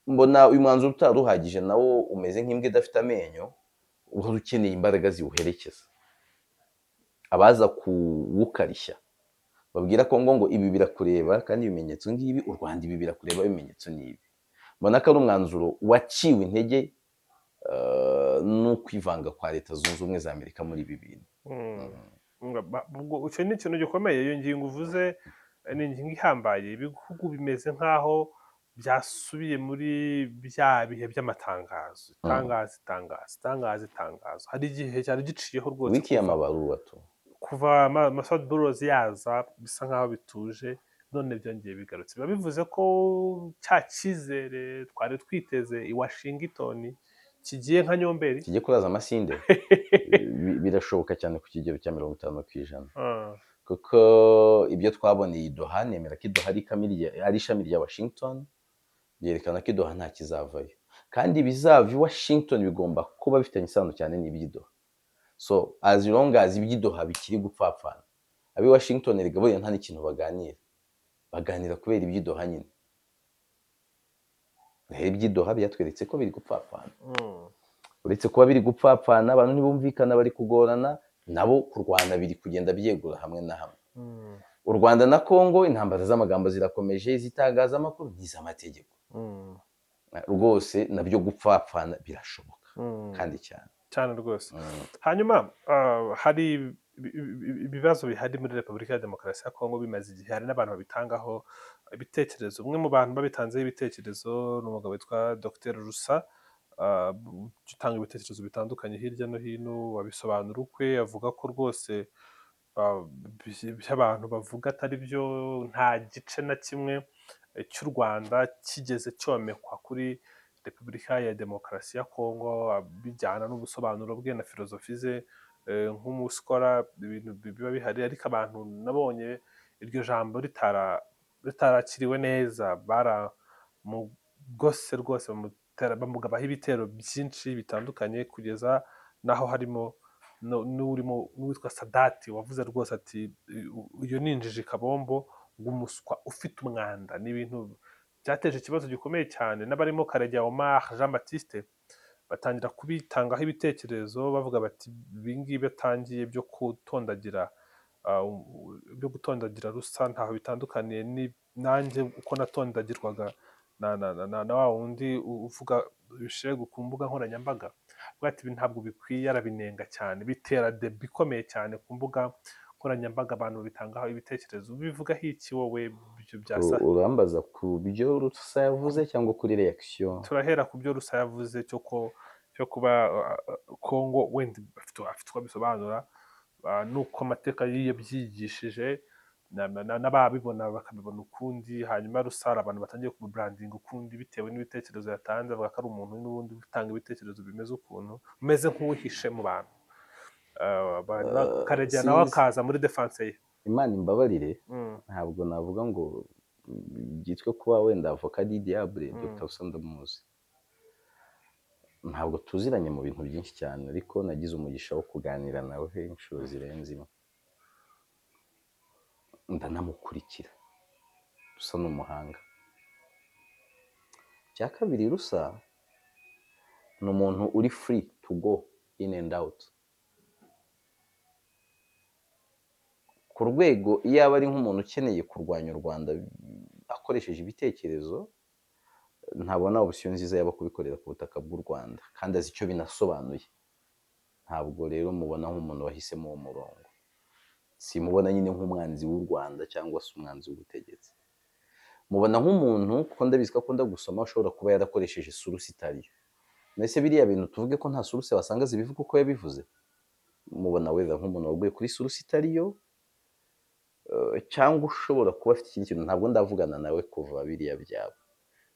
Mbona uyu mwanzuro utari uhagije, nawo umeze nk'imbwa idafite amenyo, uhora ukeneye imbaraga ziwuherekeza, abaza kuwukarishya, babwira Kongo ngo ibi birakureba kandi ibimenyetso ngibi, u Rwanda ibi birakureba, ibimenyetso ni ibi. Mbona ko ari umwanzuro waciwe intege n'ukwivanga kwa Leta Zunze Ubumwe za Amerika muri ibi bintu. Ubwo icyo ni ikintu gikomeye. Iyo ngingo uvuze ni ingingo ihambaye. Ibihugu bimeze nk'aho byasubiye muri bya bihe by'amatangazo, itangazo, itangazo, itangazo, itangazo. Hari igihe cyari giciyeho rwose. Wiki y'amabaruwa tu. Kuva Massad Boulos yaza bisa nk'aho bituje, none byongeye bigarutse. Biba bivuze ko cya cyizere twari twiteze i Washington kigiye nka nyomberi. Kijye kuraza amasinde. Birashoboka cyane ku kigero cya 50%, kuko ibyo twaboneye i Doha, nemera ko i Doha ari ishami rya Washington, byerekana ko i Doha nta kizavayo, kandi ibizava i Washington bigomba kuba bifitanye isano cyane n'iby'i Doha. So as long as iby'i Doha bikiri gupfapfana, ab'i Washington erega buriya nta n'ikintu baganira, baganira kubera iby'i Doha nyine. Rero iby'i Doha byatweretse ko biri gupfapfana. Uretse kuba biri gupfapfana, abantu ntibumvikana, bari kugorana nabo, kurwana biri kugenda byegura hamwe na hamwe. U Rwanda na Congo, intambara z'amagambo zirakomeje, iz'itangazamakuru n'iz'amategeko. Rwose nabyo gupfapfana birashoboka kandi cyane. Cyane rwose. Hanyuma hari ibibazo bihari muri Repubulika ya Demokarasi ya Kongo bimaze igihe, hari n'abantu babitangaho ibitekerezo. Umwe mu bantu babitanzeho ibitekerezo ni umugabo witwa Dr Rusa, utanga ibitekerezo bitandukanye hirya no hino, abisobanura ukwe, avuga ko rwose ibyo abantu bavuga atari byo, nta gice na kimwe cy'u Rwanda kigeze cyomekwa kuri Repubulika ya Demokarasi ya Kongo, bijyana n'ubusobanuro bwe na filozofi ze nk'umuscholar, ibintu biba bihari. Ariko abantu nabonye iryo jambo ritarakiriwe neza, baramugose rwose, bamugabaho ibitero byinshi bitandukanye, kugeza n'aho harimo n'urimo n'uwitwa Sadati wavuze rwose ati: "Iyo ni injiji kabombo, ngo umuswa ufite umwanda." Ni ibintu byateje ikibazo gikomeye cyane, n'abarimo Karegeya Omar Jean Baptiste batangira kubitangaho ibitekerezo, bavuga bati ibi ngibi atangiye byo gutondagira Rusa ntaho bitandukaniye nanjye uko natondagirwaga na wa wundi uvuga ibishegu ku mbuga nkoranyambaga. Avuga ati ibi ntabwo bikwiye, arabinenga cyane, bitera débat ikomeye cyane ku mbuga nkoranyambaga, abantu babitangaho ibitekerezo. Bivugaho iki wowe ibyo byasa? Urambaza ku byo Rusa yavuze cyangwa kuri reaction? Turahera ku byo Rusa yavuze cyo kuba Kongo wenda afite uko abisobanura, nuko amateka yabyigishije, n'ababibona bakabibona ukundi. Hanyuma Rusa hari abantu batangiye kumubrandinga ukundi bitewe n'ibitekerezo yatanze, avuga ko ari umuntu n'ubundi utanga ibitekerezo bimeze ukuntu, umeze nk'uwihishe mu bantu. Karegeya nawe Sinzi. akaza muri defense ye. Imana imbabarire, ntabwo navuga ngo byitwe kuba wenda avocat du diable. Dr Rusa ndamuzi, ntabwo tuziranye mu bintu byinshi cyane, ariko nagize umugisha wo kuganira nawe inshuro zirenze imwe, ndanamukurikira. Rusa ni umuhanga. Icya kabiri, Rusa ni umuntu uri free to go in and out, ku rwego iyo aba ari nk'umuntu ukeneye kurwanya u Rwanda akoresheje ibitekerezo, ntabona option nziza yaba kubikorera ku butaka bw'u Rwanda, kandi azi icyo binasobanuye. Ntabwo rero mubona nk'umuntu wahisemo uwo murongo, simubona nyine nk'umwanzi w'u Rwanda cyangwa se umwanzi w'ubutegetsi. Mubona nk'umuntu, kuko ndabizi ko akunda gusoma, ushobora kuba yarakoresheje source itariyo. Mbese biriya bintu tuvuge ko nta source wasanga zibivuga uko yabivuze? Mubona wenda nk'umuntu waguye kuri source itariyo, cyangwa ushobora kuba afite ikindi kintu. Ntabwo ndavugana nawe kuva biriya byaba,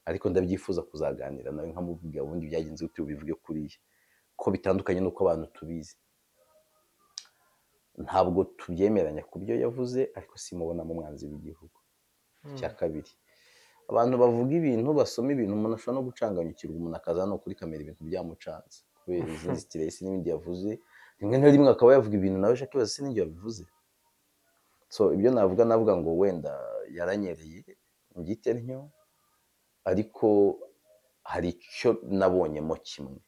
ariko ndabyifuza kuzaganira nawe nkamubwira ubundi byagenze gute, ubivuge kuriya ko bitandukanye n'uko abantu tubizi. Ntabwo tubyemeranya ku byo yavuze, ariko simubonamo umwanzi w'igihugu. Icya kabiri, abantu bavuga ibintu, basoma ibintu, umuntu ashobora no gucanganyukirwa, umuntu akaza hano kuri kamera ibintu byamucanze kubera izindi stress n'ibindi yavuze. Rimwe na rimwe akaba yavuga ibintu nawe akibaza se n'ibyo yabivuze. So ibyo navuga ngo wenda yaranyereye, mbyite ntyo, ariko hari icyo nabonyemo kimwe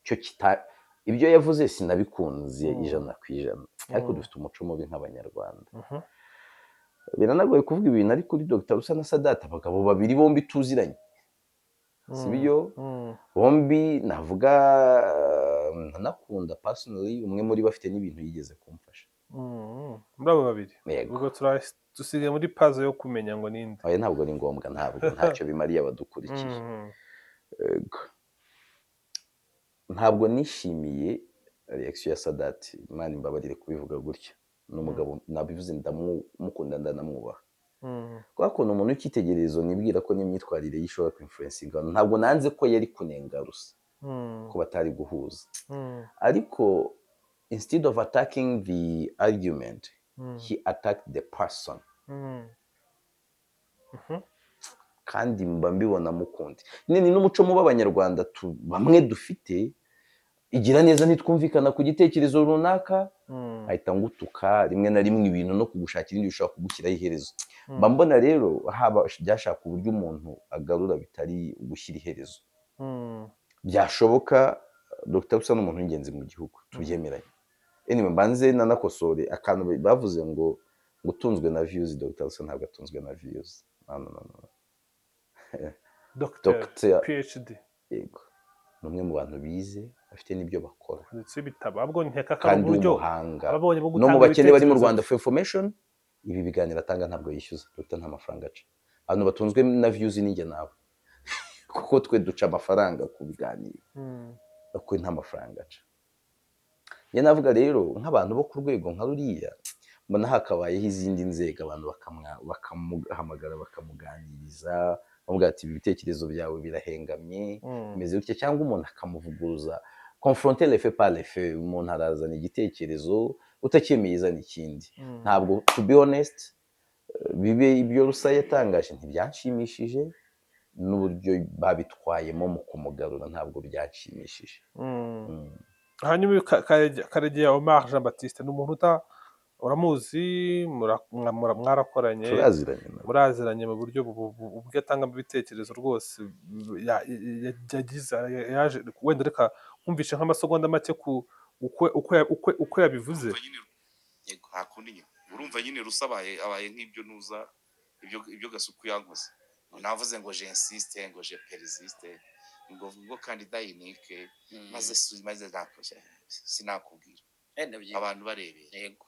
cyo kita ibyo yavuze sinabikunze 100%, ariko dufite umuco mubi nk'Abanyarwanda. Biranagoye kuvuga ibintu ariko kuri Dr Rusa na Sadate, abagabo babiri bombi tuziranye, si byo? Bombi navuga ntanakunda personally, umwe muri bo afite n'ibintu yigeze kumfasha. Muri abo babiri? Yego. Ubwo dusigaye muri phase yo kumenya ngo ninde. Oya, ntabwo ari ngombwa, ntabwo ntacyo bimariye abadukurikiye. Yego. Ntabwo nishimiye reaction ya Sadati, Imana imbabarire kubivuga gutya, ni umugabo nabivuze, ndamukunda, ndanamwubaha, kubera ko ni umuntu w'icyitegererezo, nibwira ko n'imyitwarire ye ishobora kwinfluencinga abantu. Ntabwo nanze ko yari kunenga Rusa, ko batari guhuza, ariko instead of attacking the argument, he attacked the person. Kandi mba mbibona mukundi ni n'umuco mubi Abanyarwanda bamwe dufite, igira neza ntitwumvikana ku gitekerezo runaka, ahita ngutuka. Rimwe na rimwe ibintu no kugushakira ibindi bishobora kugushyiraho iherezo. Mba mbona rero haba byashaka uburyo umuntu agarura bitari gushyira iherezo. Byashoboka. Dr Rusa ni umuntu w'ingenzi mu gihugu, tubyemeranye. Anyway, mbanze nanakosore akantu bavuze ngo utunzwe na views. Dr Rusa ntabwo atunzwe na views, no, no, no, no. Dr. Dr. PhD. Yego, ni umwe mu bantu bize, bafite n'ibyo bakora. Ndetse ibitabo, ahubwo nkeka ko ari Kandi uburyo w'umuhanga, ababonye bwo no mu gutanga bakene bari mu ibitekerezo. Rwanda. For information, ibi biganiro atanga ntabwo yishyuza. Dr nta mafaranga aca. Abantu batunzwe na views ni njye nawe, kuko twe duca amafaranga ku biganiro, kuko nta mafaranga aca. Njye navuga rero nk'abantu bo ku rwego nka ruriya, mbona hakabayeho izindi nzego, abantu bakamuhamagara, bakamuganiriza, bamubwira ati: "Ibi bitekerezo byawe birahengamye, bimeze gutya", cyangwa umuntu akamuvuguruza, confronter les faits par les faits. Umuntu arazana igitekerezo, utacyemeye izana ikindi. Ntabwo, to be honest, bibe ibyo Rusa yatangaje ntibyanshimishije, n'uburyo babitwayemo mu kumugarura ntabwo byanshimishije. Hanyuma uyu Karegeya Omar Jean Baptiste ni umuntu uta uramuzi, mwarakoranye? Turaziranye nawe. Muraziranye mu buryo ubwo atangamo ibitekerezo rwose yagize yaje, wenda reka nkumvishe nk'amasegonda make ku uko yabivuze. Urumva nyine, yego, nta kundi nyine, urumva nyine Rusa abaye nk'ibyo nuza ibyo Gasuku yankoze. Navuze ngo j'insiste, ngo je persiste, ngo candidat unique, maze sinakubwira. Ndabyibuka. Abantu barebera. Yego.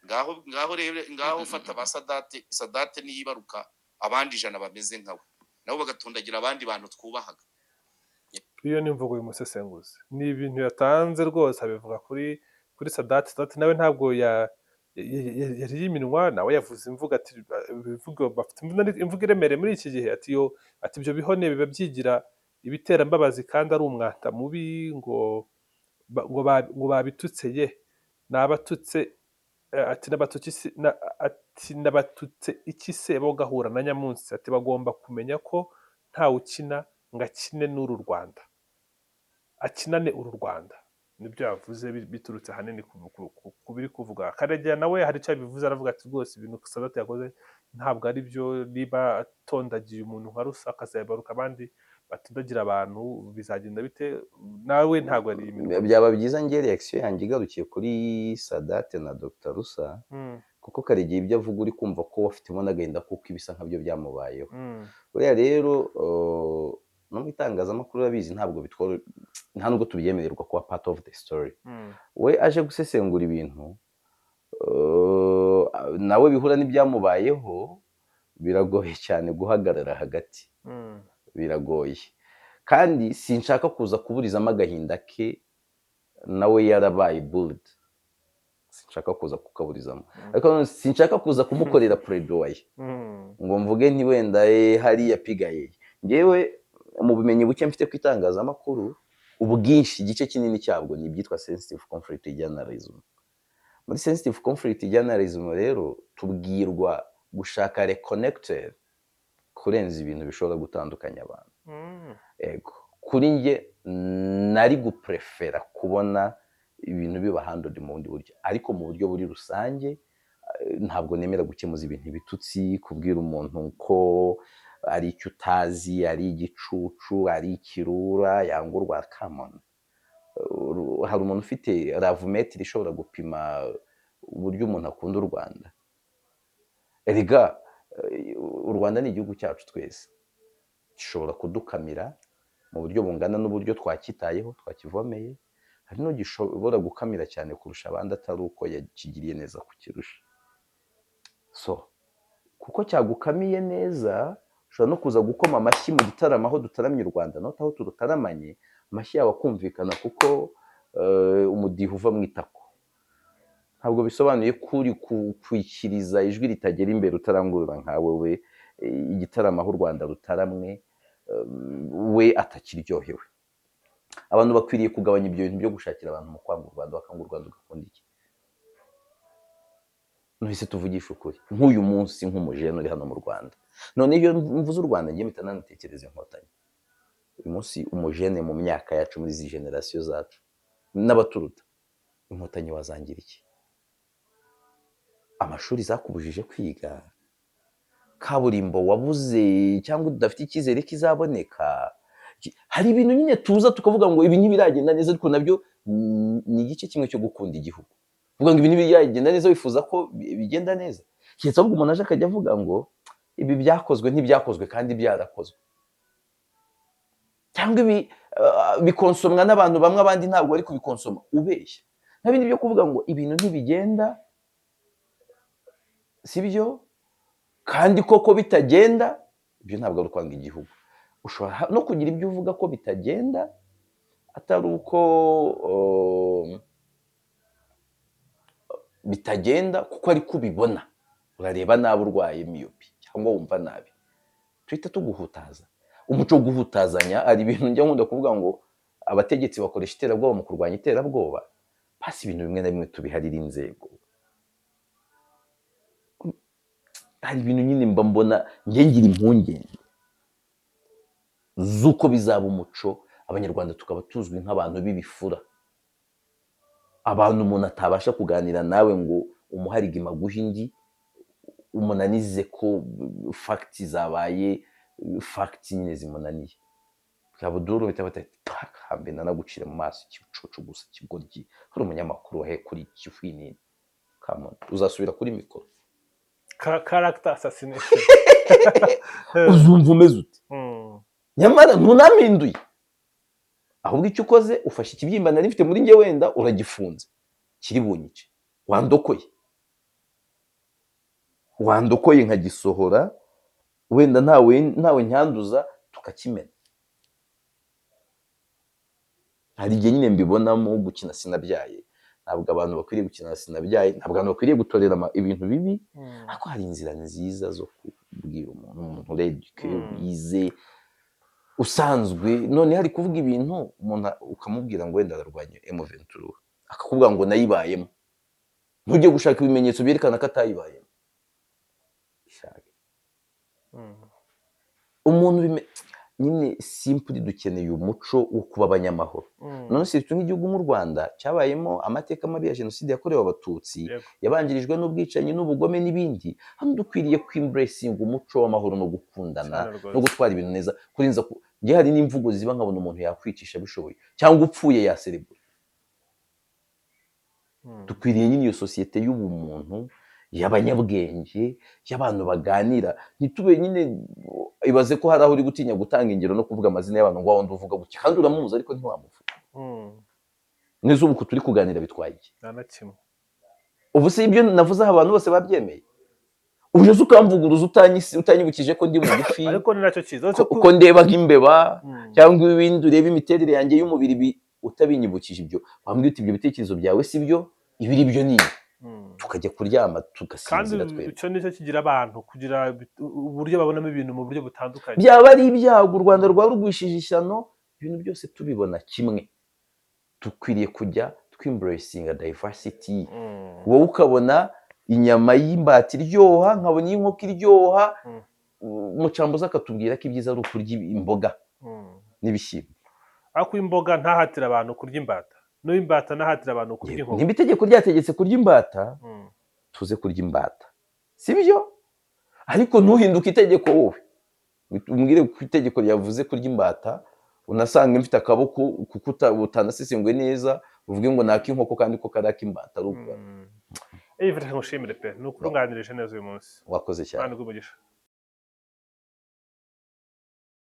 Ngaho ngaho rero, ngaho fata ba Sadate. Sadate niyibaruka abandi 100 bameze nkawe, nabo bagatondagira abandi bantu twubahaga. Iyo ni imvugo y'umusesenguzi, ni ibintu yatanze rwose, abivuga kuri Sadate. Sadate nawe ntabwo yariye iminwa, nawe yavuze imvugo, ati ibivugo bafite imvugo iremereye muri iki gihe, ati yo, ati ibyo bihone biba byigira ibiterambabazi kandi ari umwanda mubi, ngo babitutse ye nabatutse, ati nabatutse ati nabatutse iki se bo gahura na nyamunsi, ati bagomba kumenya ko ntawe ukina ngo akine n'uru Rwanda, akinane uru Rwanda. Nibyo yavuze biturutse ahanini ku biri kuvuga. Karegeya nawe hari icyo yabivuze, aravuga ati rwose ibintu Sadate yakoze ntabwo ari byo. Niba atondagiye umuntu nka Rusa, akazabaruka abandi batondagira abantu, bizagenda bite? Nawe ntabwo ari iminwa. Byaba byiza nge reaction yanjye igarukiye kuri Sadate na Dr Rusa, kuko Karegeya ibyo avuga uri kumva ko afitemo n'agahinda kuko ibisa nkabyo byamubayeho. Buriya rero, no mu itangazamakuru urabizi, ntabwo bitworo, nta nubwo tubyemererwa kuba part of the story. We aje gusesengura ibintu, nawe bihura n'ibyamubayeho. Biragoye cyane guhagarara hagati, biragoye, kandi sinshaka kuza kuburizamo agahinda ke, nawe yarabaye bullied, sinshaka kuza kukaburizamo, ariko nanone sinshaka kuza kumukorera plaidoyer ngo mvuge nti wenda hariya pigaye. Ngewe mu bumenyi buke mfite ku itangazamakuru, ubwinshi, igice kinini cyabwo ni ibyitwa sensitive conflict journalism. Muri sensitive conflict journalism rero tubwirwa gushaka reconnector kurenza ibintu bishobora gutandukanya abantu. Ego, kuri njye nari guprefera kubona ibintu biba handled mu bundi buryo, ariko mu buryo buri rusange ntabwo nemera gukemuza ibintu ibitutsi, kubwira umuntu ko ari icyo utazi, ari igicucu, ari ikirura yangurwa. Come on, hari umuntu ufite love meter ishobora gupima uburyo umuntu akunda u Rwanda? Erega u Rwanda ni igihugu cyacu twese, gishobora kudukamira mu buryo bungana n'uburyo twacyitayeho, twakivomeye. Hari n'ugishobora gukamira cyane kurusha abandi, atari uko yakigiriye neza kukirusha. So kuko cyagukamiye neza, ushobora no kuza gukoma amashyi mu gitaramo aho dutaramye u Rwanda, not aho turutaramanye, amashyi yawe akumvikana kuko umudiho uva mu itako. Ntabwo bisobanuye ko uri kwikiriza ijwi ritagera imbere utarangurura nkawe we igitaramo aho u Rwanda rutaramwe we atakiryohewe. Abantu bakwiriye kugabanya ibyo bintu byo gushakira abantu mu kwanga u Rwanda. Bakanga u Rwanda ugakunda iki? Ntuhise tuvugisha ukuri, nk'uyu munsi nk'umujene uri hano mu Rwanda, none iyo mvuze u Rwanda njye mpita nanatekereza Inkotanyi. Uyu munsi umujene mu myaka yacu, muri izi génération zacu n'abaturuta, Inkotanyi wazangira iki? Amashuri zakubujije kwiga, kaburimbo wabuze cyangwa udafite icyizere ko izaboneka. Hari ibintu nyine tuza tukavuga ngo ibi ntibiragenda neza, ariko nabyo ni igice kimwe cyo gukunda igihugu. Kuvuga ngo ibi ntibiragenda neza wifuza ko bigenda neza, keretse ahubwo umuntu aje akajya avuga ngo ibi byakozwe ntibyakozwe kandi byarakozwe, cyangwa ibi bikonsomwa n'abantu bamwe, abandi ntabwo bari kubikonsoma, ubeshya. Nta bindi byo kuvuga ngo ibintu ntibigenda, sibyo, kandi koko bitagenda, ibyo ntabwo ari ukwanga igihugu. Ushobora no kugira ibyo uvuga ko bitagenda atari uko bitagenda, kuko ariko ubibona, urareba nabi, urwaye myopie cyangwa wumva nabi, tuhita tuguhutaza. Umuco wo guhutazanya, hari ibintu njya nkunda kuvuga ngo abategetsi bakoresha iterabwoba mu kurwanya iterabwoba. Basi ibintu bimwe na bimwe tubiharira inzego. Hari ibintu nyine mba mbona njye ngira impungenge z'uko bizaba umuco, Abanyarwanda tukaba tuzwi nk'abantu b'ibifura, abantu umuntu atabasha kuganira nawe ngo umuharige maguhe indi, umunanize ko facts zabaye facts nyine zimunaniye. Abuduru bahita bati hambe nanagucira mu maso, igicucu gusa, ikigoryi, hari umunyamakuru wahe kuri kihwinini. Come on, uzasubira kuri mikoro? Character assassination. Uzumva umeze ute? Nyamara ntunampinduye, ahubwo icyo ukoze ufashe ikibyimba nari mfite muri njye, wenda uragifunze, kiri bunyice. Wandokoye, wandokoye nkagisohora, wenda ntawe nyanduza, tukakimena. Hari igihe nyine mbibonamo gukina sinabyaye. Ntabwo abantu bakwiriye gukina sinabyaye, ntabwo abantu bakwiriye gutorera ibintu bibi, ariko hari inzira nziza zo kubwira umuntu ureduke, wize usanzwe. None hari kuvuga ibintu umuntu ukamubwira ngo wenda ararwanya M23, akakubwira ngo nayibayemo, ntujye gushaka ibimenyetso byerekana ko atayibayemo. Shaka. Umuntu nyine simply dukeneye umuco wo kuba abanyamahoro. None se nk'igihugu nk'u Rwanda cyabayemo amateka mabi ya jenoside yakorewe Abatutsi, yabanjirijwe n'ubwicanyi n'ubugome n'ibindi, hano dukwiriye kwembracinga umuco w'amahoro no gukundana Cyane rwose. no gutwara ibintu neza kurenza ku njye hari n'imvugo ziba nkabona umuntu yakwicisha abishoboye, cyangwa upfuye yaserebura. Dukwiriye nyine iyo sosiyete y'ubumuntu, y'abanyabwenge, y'abantu baganira, ntitube nyine. Ibaze ko hari aho uri gutinya gutanga ingero no kuvuga amazina y'abantu, ngo wundi uvuga gutya kandi uramuzi ariko ntiwamuvuga. Neza ubu turi kuganira bitwaye iki? Nta na kimwe. Ubu si ibyo navuze aho abantu bose babyemeye. Uje uza ukamvuguruza utanyibukije ko ndi mugufi, Ariko ni nacyo cyiza. ko ndeba nk'imbeba cyangwa ibindi, ureba imiterere yanjye y'umubiri, utabinyibukije ibyo, wambwira uti: "Ibyo bitekerezo byawe si byo, ibiri byo ni ibi." Tukajya kuryama Kandi tugasinzira twembi. icyo nicyo kigira abantu kugira uburyo babonamo ibintu mu buryo butandukanye. Byaba ari ibyago, u Rwanda rwaba rugwishije ishyano ibintu byose tubibona kimwe. Dukwiriye kujya twembracinga diversity. Wowe ukabona inyama y'imbata iryoha, nkabona iy'inkoko iryoha, umucambuzi akatubwira ko ibyiza ari ukurya imboga n'ibishyimbo. Ariko imboga ntahatire abantu kurya imbata, n'imbata ntahatire abantu kurya inkoko. Nimba itegeko ryategetse kurya imbata, tuze kurya imbata, sibyo? Ariko ntuhinduke itegeko wowe, umbwire ko itegeko ryavuze kurya imbata, unasanga mfite akaboko kuko utanasesenguye neza, uvuge ngo naka inkoko kandi ko kari ak'imbata ari uko. Reka ngushimire pe, ni ukuri unganirije neza uyu munsi. Wakoze cyane. Imana iguhe umugisha.